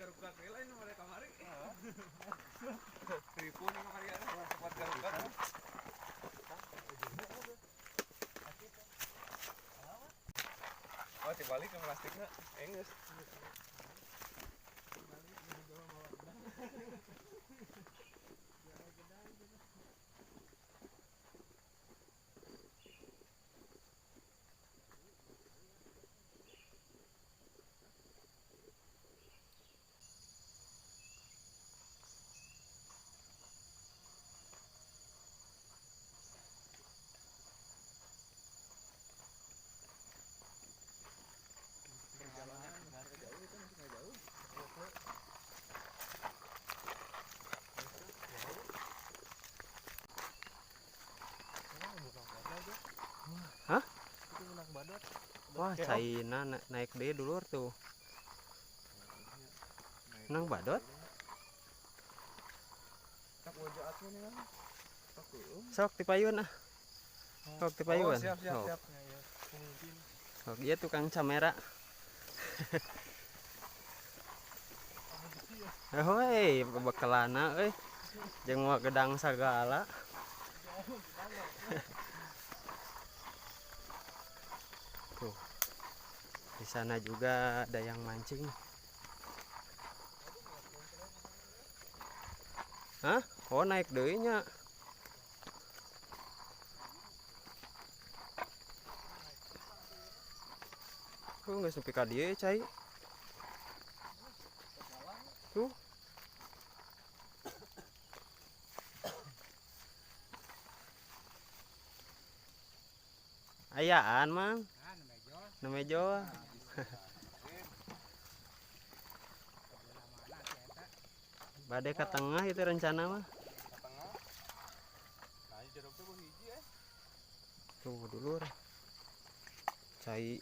Garukak we lain nu kamari. Tripun nu kamari tempat garukak. Oh, dibalik ke plastiknya, enggeus. Hah? Wah, China naik deh dulur tuh. Nang badot? Sok tipayun ah. Sok tipayun. Oh, siap, siap, siap. Sok dia tukang kamera. Hoi, bekelana euy. Jeung mau gedang sagala. Tuh. Di sana juga ada yang mancing. Hah? Oh, naik deui nya. Tuh geus nepi ka dieu cai. Tuh. Ayaan, Mang. Nu mejo. Bade ke tengah itu rencana mah. Tuh dulur. Cai.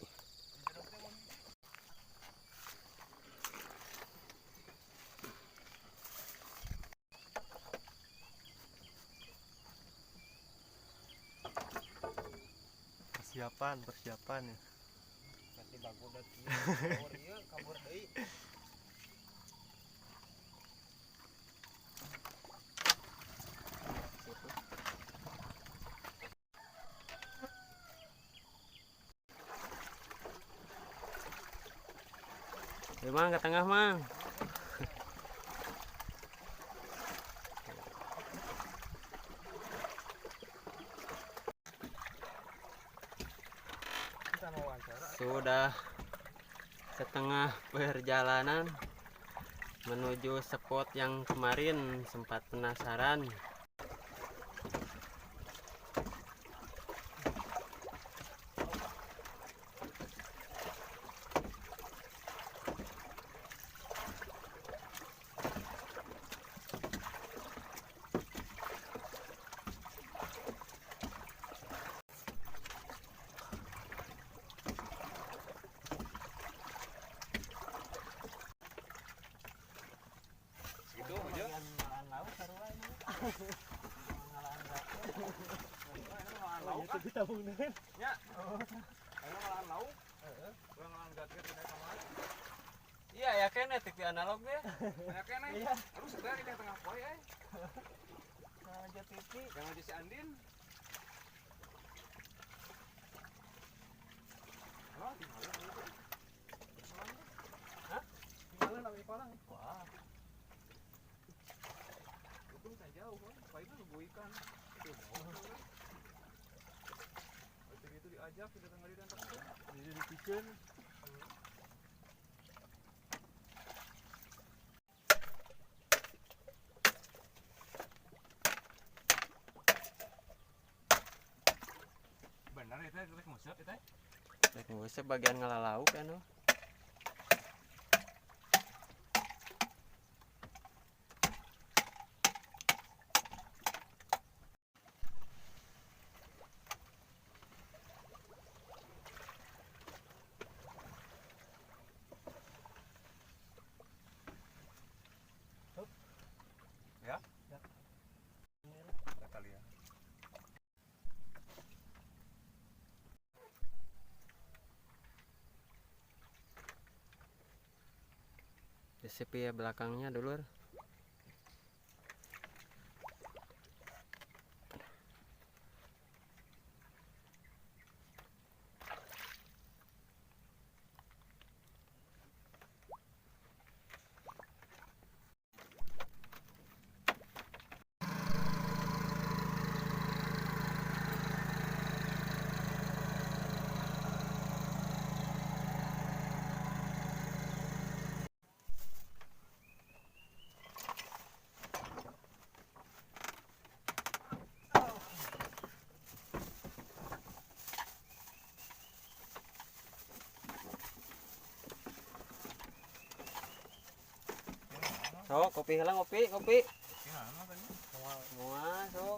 Persiapan ya. Pasti bagus dah kabur ieu, kabur deui. Mang ke tengah, Mang. Sudah setengah perjalanan menuju spot yang kemarin sempat penasaran. Iya ya kene TV analog deh. Ya kene. Iya. Aduh segar di tengah poe euy. Nah, aja TV. Yang aja si Andin. Oh, di mana itu? Hah? Di mana namanya kolang? Wah. Itu kan jauh kan. Pak itu nunggu ikan. Itu jauh. Waktu itu diajak tidak tengah di dantak. Jadi dipikeun. Benar itu rek nguseup itu. Rek nguseup bagian ngalalauk anu. Ya? Ya. Kata lihat. Sepi ya belakangnya dulur. Sok, kopi heula, ngopi, kopi. Semua, sok.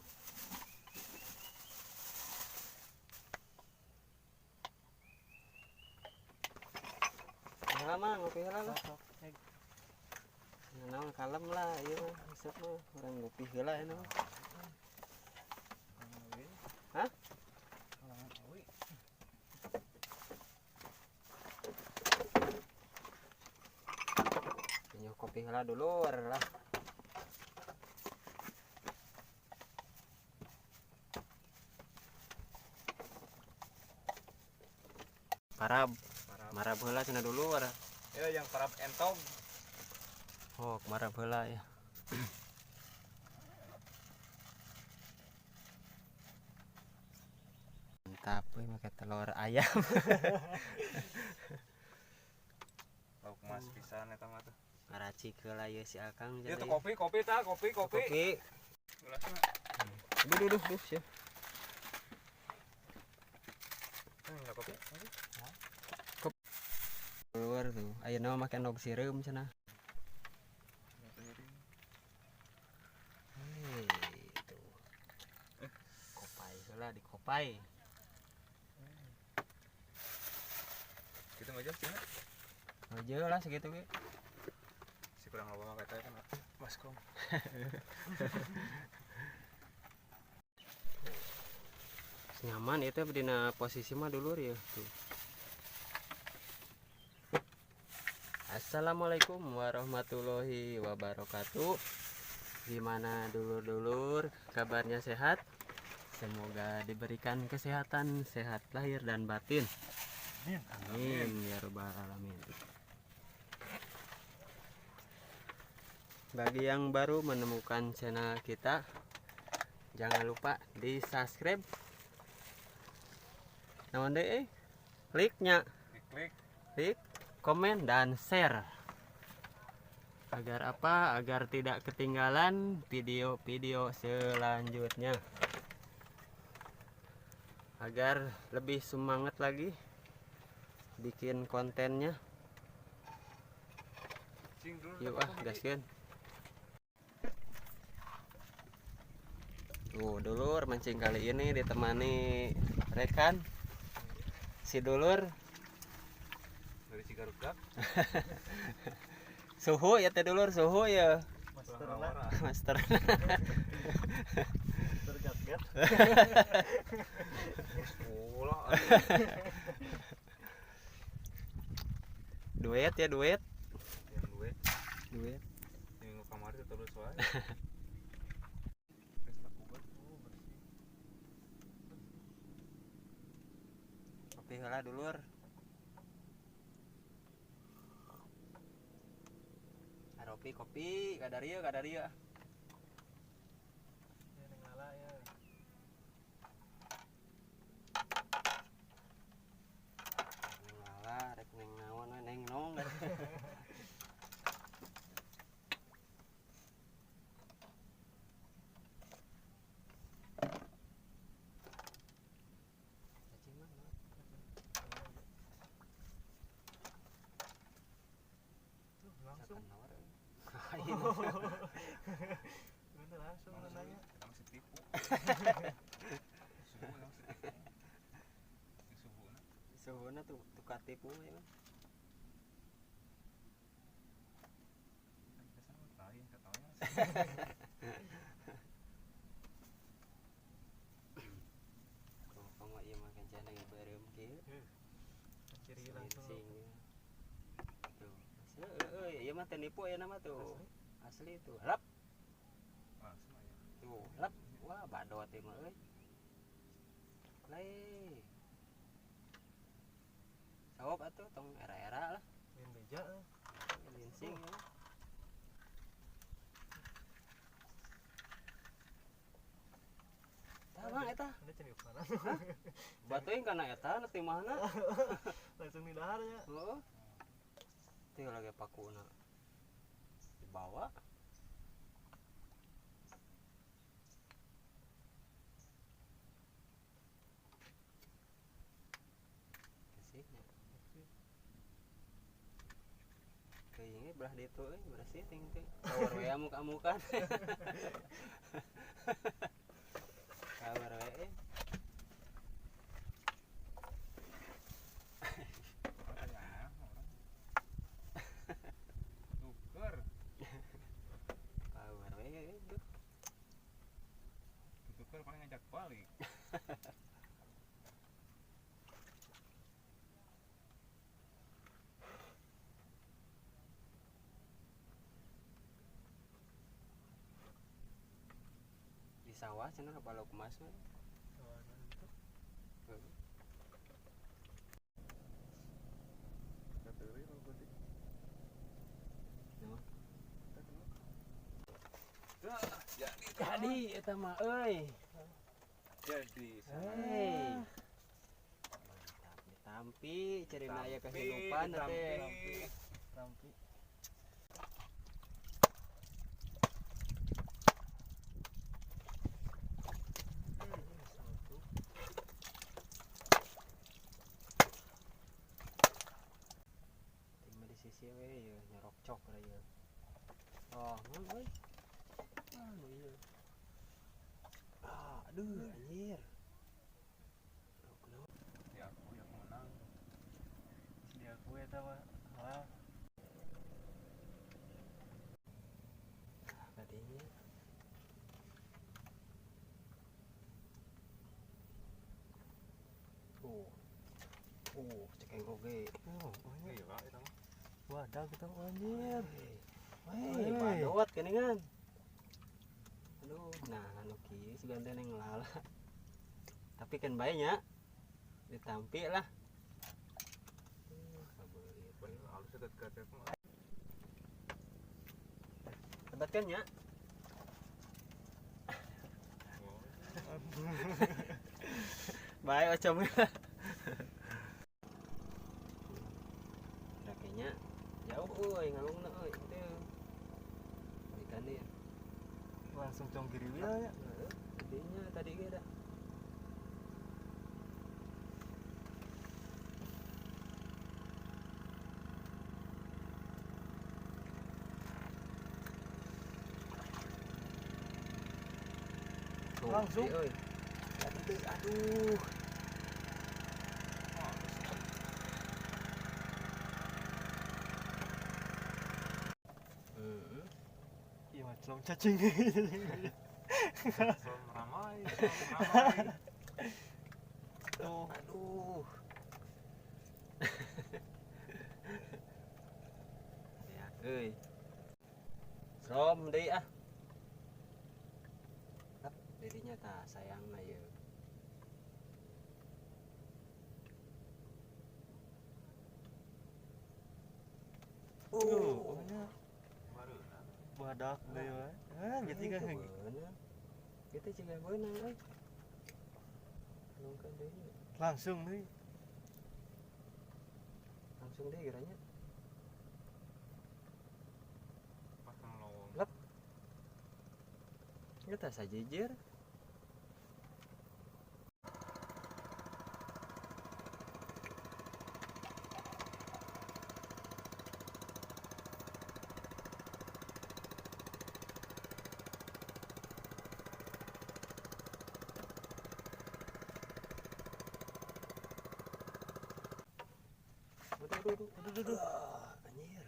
Heula mah, ngopi heula lah. Naon kalem lah, ieu mah, resep mah urang ngopi heula eta mah. Hah? Kopi heula dulur lah. Parab, marab heula cenah dulur. Ya yang parab entog. Oh, marab heula ya. Mantap we make telur ayam. Lauk mas pisan eta mah tuh. Ngaracik heula ieu si Akang. Itu kopi, kopi ta, kopi, kopi. Kopi. Gelasna. Duh, duh, duh, sia. Enggak kopi. Kopi. Keluar tuh. Ayeuna mah make endog sireum cenah. Hei, tuh. Kopai heula dikopai. Kitu aja cenah. Aja lah segitu ge. Si kurang loba mah kata kan baskom. Nyaman itu dina posisi mah dulur ya tuh. Assalamualaikum warahmatullahi wabarakatuh. Gimana dulur-dulur, kabarnya sehat? Semoga diberikan kesehatan, sehat lahir dan batin. Amin. Amin ya robbal alamin. Bagi yang baru menemukan channel kita, jangan lupa di subscribe. Naon deui? Like-nya. Klik. Like, komen dan share. Agar apa? Agar tidak ketinggalan video-video selanjutnya. Agar lebih semangat lagi bikin kontennya. Yuk ah, gaskeun. Tuh, dulur mancing kali ini ditemani rekan si dulur dari Cikarukak. Suhu ya teh dulur, suhu ya. Master lah. Master. Master gat-gat. Sekolah. Duet ya, duet. Yang duet. Duet. Minggu kemarin terus wae. Kopi heula dulur. Aropi kopi kadarieu kadarieu. Ya neng lala ya. Neng lala rek neng naon we neng nong. Langsung. Bener langsung nanya. Kita masih tipu. Suhu langsung tipu. Suhuna. Suhuna tuh tukar tipu ya. Lain katanya. Tuh kamu ieu mah kencana ge beureum kieu. Ciri langsung. Tuh. Heueuh, ieu Ieu mah teu nipu aya nama tuh. Asli tuh. Lap. Tuh, lap. Wah, badot ieu mah euy. Lae. Sok atuh tong era-era lah. Lain beja. Linsing ya. Tah bang eta. Batuin kana eta nu timahna. Langsung didahar ya. Heeh. Teu lagi pakuna. Dibawa. Kesihnya. Kayaknya belah ditu euy, bersih ting teh. Power we amuk-amukan. Power we. Tuker. Power we itu. Tuker paling ngajak balik. Di sawah cenah balok emas mah. Jadi eta mah euy. Jadi. Hei. Mantap ditampi cerina aya kehidupan teh. Tampi. Di sisi we ieu nyerok cok lah ieu. Oh, mun euy. Ah, nu ieu. Ah, aduh anjir. Aduh, kunaon? Ya aku yang menang. Dia aku eta mah. Wah. Ah, kadinya. Oh. Oh, cekeng oge. Oh, iya eta mah. Wadah kita anjir. Weh, badot geuningan. Aduh, nah anu kieu sugan teh neng lala. Tapi kan bae nya. Ditampi lah. Lebatkan nya. Bae ocom. Kayaknya jauh euy ngalungna euy teu. Balikan deui. Langsung cong kiri we nya. Heeh, dinya tadi ge da. Langsung euy. Aduh. Iya macam cacing. Ramai, ramai. Tuh. Aduh. Ya, euy. Strom deui ah. Tap dirinya tah sayangna ieu. Oh, badak deui we. Ah, gitu kan. Kita juga beunang euy. Nungkeun deui. Langsung deui. Langsung deui geranya. Pasang lowong. Lep. Kita sajijir. Aduh, aduh, aduh, aduh. Anjir.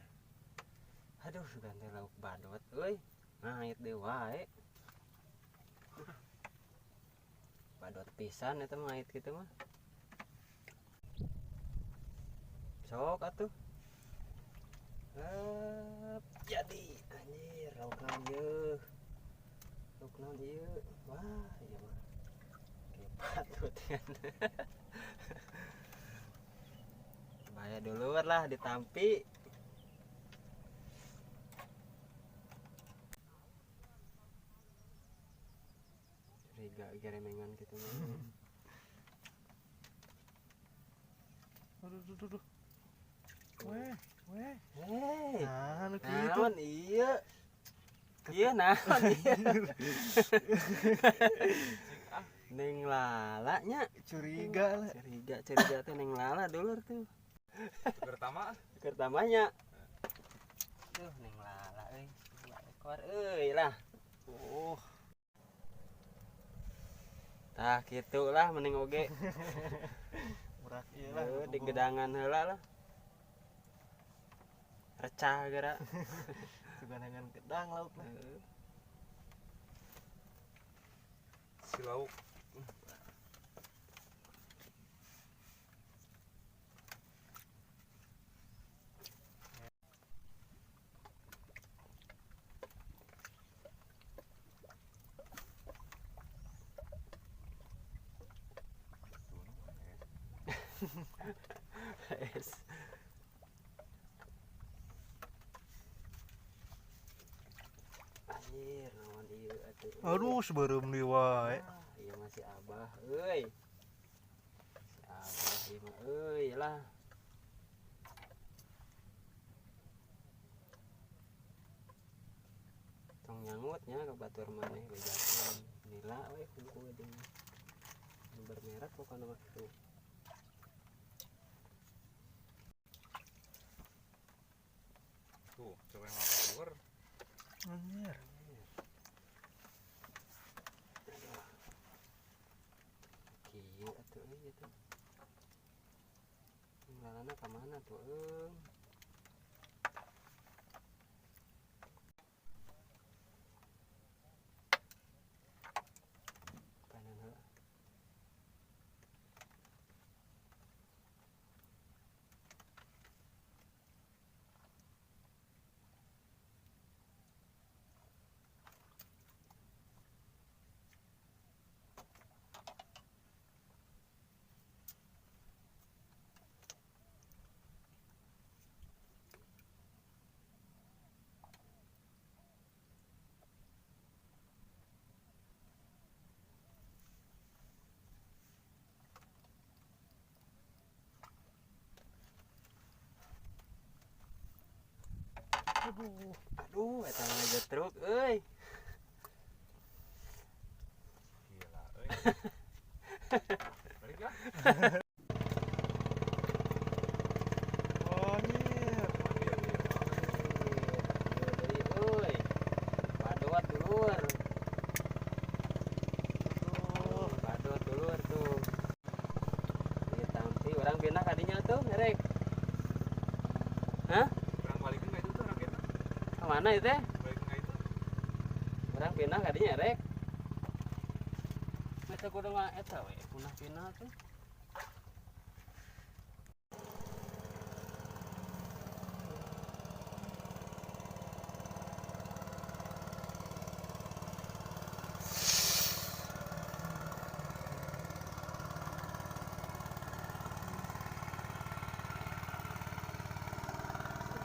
Aduh, ganti lauk badot euy. Ngait deui wae. Badot pisan eta mah ngait kitu mah. Sok atuh. Lep, jadi anjir lauk naon ieu. Lauk naon ieu. Wah, ieu mah. Kayak patut kan. Bahaya dulur lah ditampi. Curiga geremengan gitu mah. Aduh, aduh, aduh. Weh, weh. Hei. Nah, nu kitu. Naon ieu? Ieu naon ieu? Neng Lala nya. Curiga lah. Curiga, curiga teh Neng Lala dulur tuh. Pertama. Pertamanya. Duh, Neng Lala euy. 2 ekor euy lah. Oh. Tah kitu lah mending oge. Murah ieu lah. Heuh, di gedangan heula lah. Recah geura. Suganangan gedang lauk lah. Heeh. Si lauk. Es. Anjir, naon ieu atuh. Aduh, sebeureum deui wae. Ah, ieu mah si Abah euy. Si Abah ieu mah euy lah. Tong nyangutnya ke batur maneh bejakeun. Nila we hungkul jeung nu bermerek pokona mah kitu. Tuh, coba yang apa keluar. Anjir. Kieu atuh euy ieu teh. Tinggalana ka mana tuh eung? Panen heula. Aduh, aduh, eta mah getruk euy. Gila euy. Balik lah. Oh, anjir. Deui euy. Badot dulur. Aduh. Badot dulur tuh. Ditampi urang pindah ka dinya tuh, ngerek. Hah? Urang balikeun ka itu tuh raketna. Ka mana itu teh? Balikeun ka itu. Urang pindah ka dinya rek. Eta kudu mah eta we, punah-pinah tuh.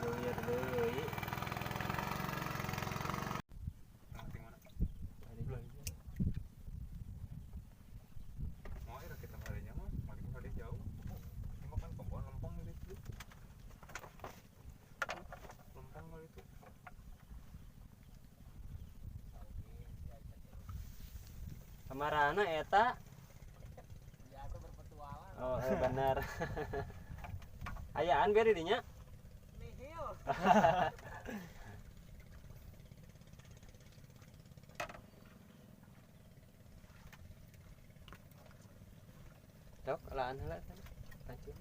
Joyer deui. Nanti mana? Mau air kita harinya mah, makin kali jauh. Ini makan pembuatan lempeng gitu. Lempeng kali itu. Kamarana eta? Ya aku berpetualang. Oh, benar. Ayaan biar dinya. Nihil. Dok, laan heula tadi. Pancing.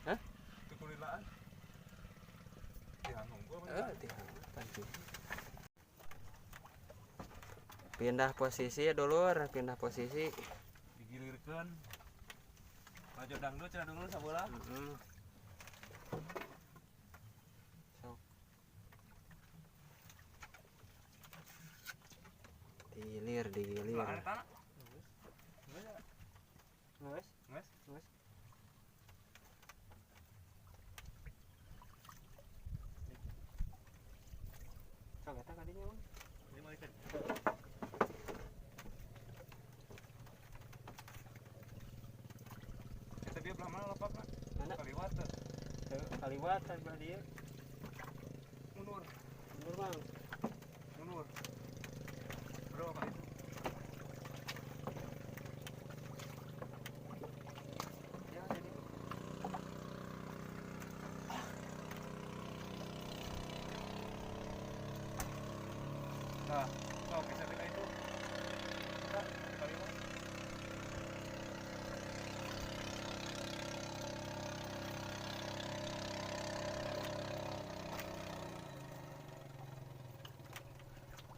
Hah? Itu kulilaan. Ya nunggu apa? Heeh, pancing. Pindah posisi ya dulur, pindah posisi. Digilirkeun. Rajo dangdut cenah dulur sabola. Heeh. Digilir, digilir. Lah tanah. Geus. Geus. Geus. Sok eta kadinya mah. Ini malikeun. Eta dia belah mana lapakna? Mana? Kaliwat teu. Teu kaliwat teh belah dieu. Mundur, Mundur Bang. Mundur. Bro, kali itu. Ya, jadi. Nah, sok geser ka itu. Kita kaliwat.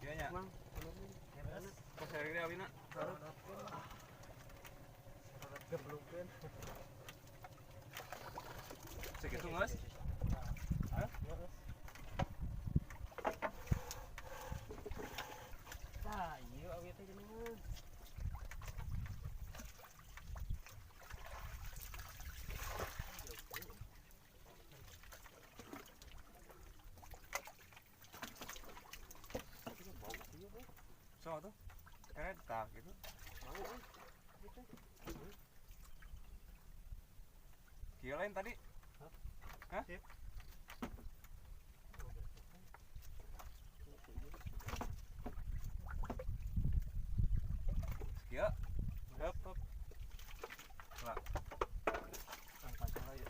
Iya nya. Mang, mundur nih. Kok seri deui awina? Geblukeun. Segitu geus? Hah? Tah, ieu awi teh geuningan. So tuh. Tah gitu. Mau euy. Gitu. Kieu lain tadi. Hah? Sip. Kieu. Heup, heup. Lah. Angkat lah ya.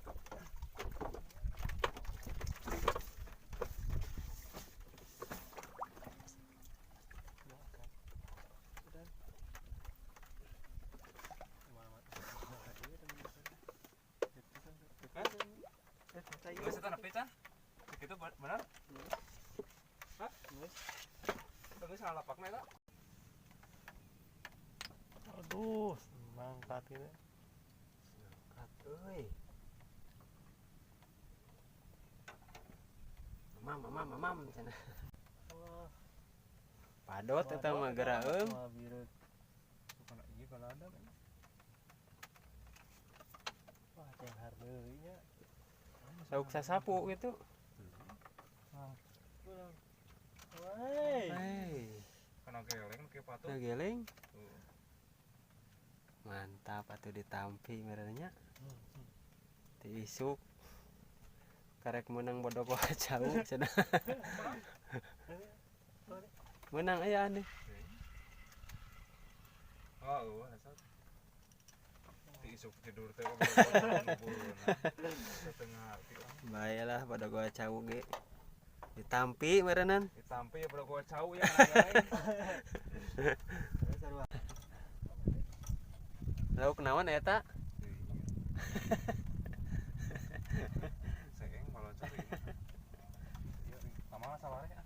Hah? Geus eta nepi can? Segitu bener? Hah? Geus. Geus salah lapakna eta. Aduh, mangkat gitu. Angkat euy. Mamam, mamam, mamam cenah. Wah, Padot eta mah geraeum. Wah, bireuk. Bukan ieu kalau ada kan. Wah, cenghar deui nya. Sauk sasapu gitu. Nah, pulang. Wey. Hei, Kana geleng make patu. nah geleng. Tuh. Mantap atuh ditampi merenya. Ti isuk. Karek menang bodoh jauh cenah. Menang aya aneh. Oh, eueuh asa. Ti isuk tidur teh ngobrol-ngobrol. Setengah arti lah. Baiklah pada gua cau ge. Ditampi merenan. Ditampi ya pada gua cau ya kana geleng. Lauk naon eta? Seeng malocor ieu. Ieu lama sabar ya.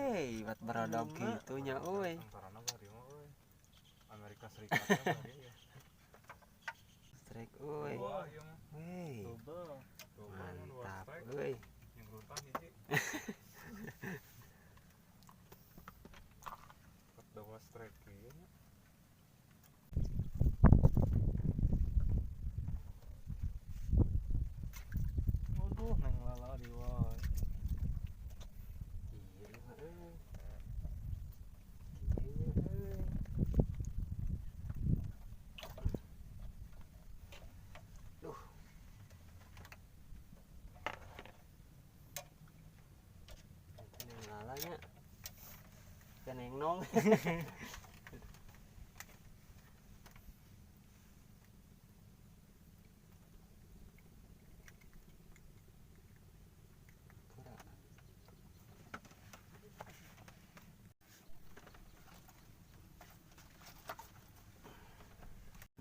Hei, bat berodog kitu nya euy. Tentarana bari mah euy. Amerika Serikat bari ya. Strike euy. Dua ieu mah. Wey. Double. Dua mah dua Mantap strike. euy. Yang runtah hiji. Dua strike ieu nya. Aduh, neng lala di wae. Iya mah euy. Kieu nya euy. Duh. Eta neng lala nya. Teu neng nong.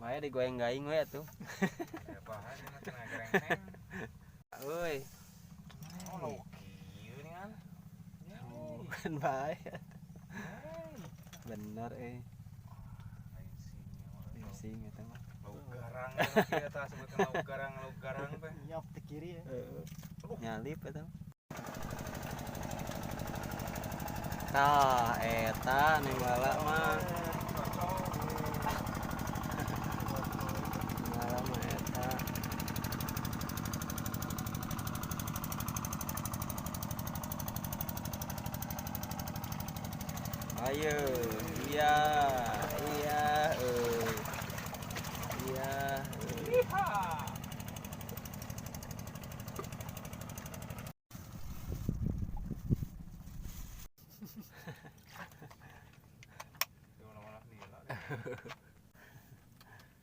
Bae digoeng gaing we atuh. Ya bahan ieu mah cenah gerengseng. Euy, Oh, lauk kieu nih kan. bukan bae. Bener euy. Lain sing ieu mah. Lain sing eta mah. Lauk garang kieu tah sebutkeun lauk garang teh. Nyap ke kiri ya. Heeh. Nyalip eta mah. Tah eta Neng Lala mah. Neng Lala mah eta. Ayo, iya, iya, iya.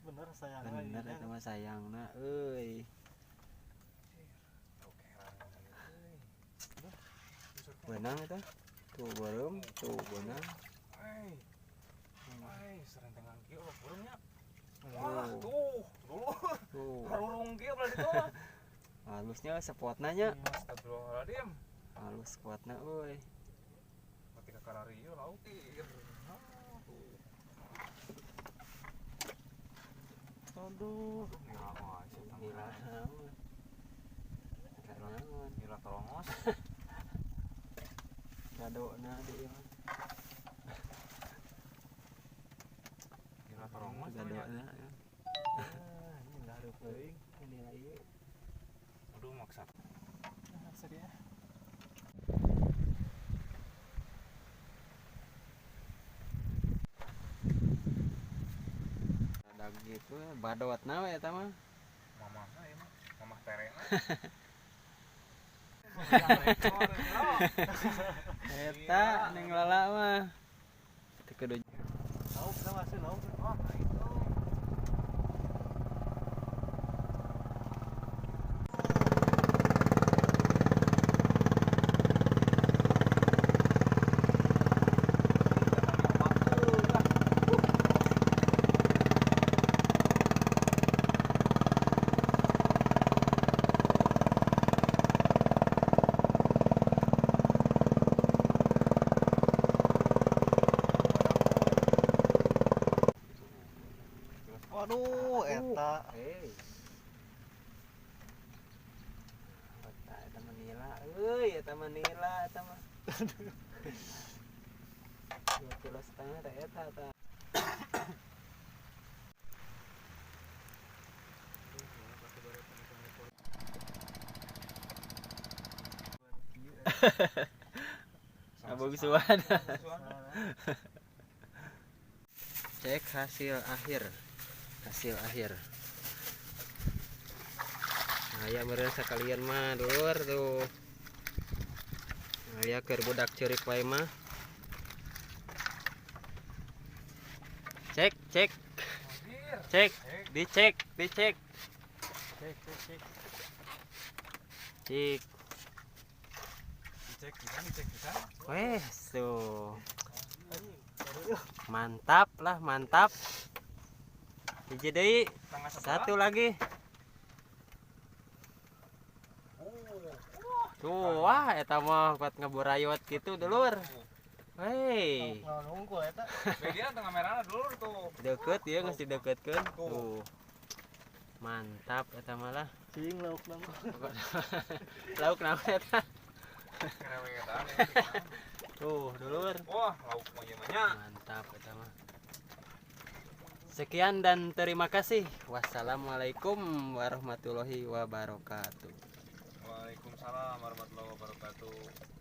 Bener sayang. Bener eta mah sayangna euy. Benang eta. Tuh beureum, tuh benang. Hei, serentengan kieu loh beureumnya. Wah, tuh, dulur. Tuh. Harurung kieu belah ditu mah. Halusnya spotna nya. Astagfirullahaladzim. Halus spotna euy. Mati ka kararieu lauk. Aduh, Nila wae sih Nila naon. Nila naon. Nila torongos. Gadona deui mah. Nila torongos. Gadona. Ah, ini ngaruh teuing. Nila ieu. Aduh maksa. Sedih ya. Ada gitu badotna we eta mah. Mamahna ieu mah, mamah terena. Eta Neng Lala mah. Teu kudu Lauk kita masih lauk. Wah, itu. Waduh, eta. Hei. Eta eta mah nila euy, eta mah nila eta mah. 2,5 kilo teh eta tah. Abang suan. Cek hasil akhir. Hasil akhir. Nah, ya meureun sakalian mah dulur tuh. Nah, ya keur budak ceurik wae mah. Cek, cek. Cek, dicek, dicek. Cek, cek, cek. Cek. Dicek pisan, dicek pisan. Weh, tuh. Mantap lah, mantap. Hiji deui, satu lagi. Tuh, wah eta mah kuat ngeburayot gitu dulur. Hei. Naon unggul eta. Media tengah merahna dulur tuh. Deket ya, geus dideketkeun. Tuh. Mantap eta mah lah. Cing lauk mah. Lauk naon eta? Kerewetan. Tuh, dulur. Wah, lauk mah ieu mah nya. Mantap eta mah. Sekian dan terima kasih. Wassalamualaikum warahmatullahi wabarakatuh. Waalaikumsalam warahmatullahi wabarakatuh.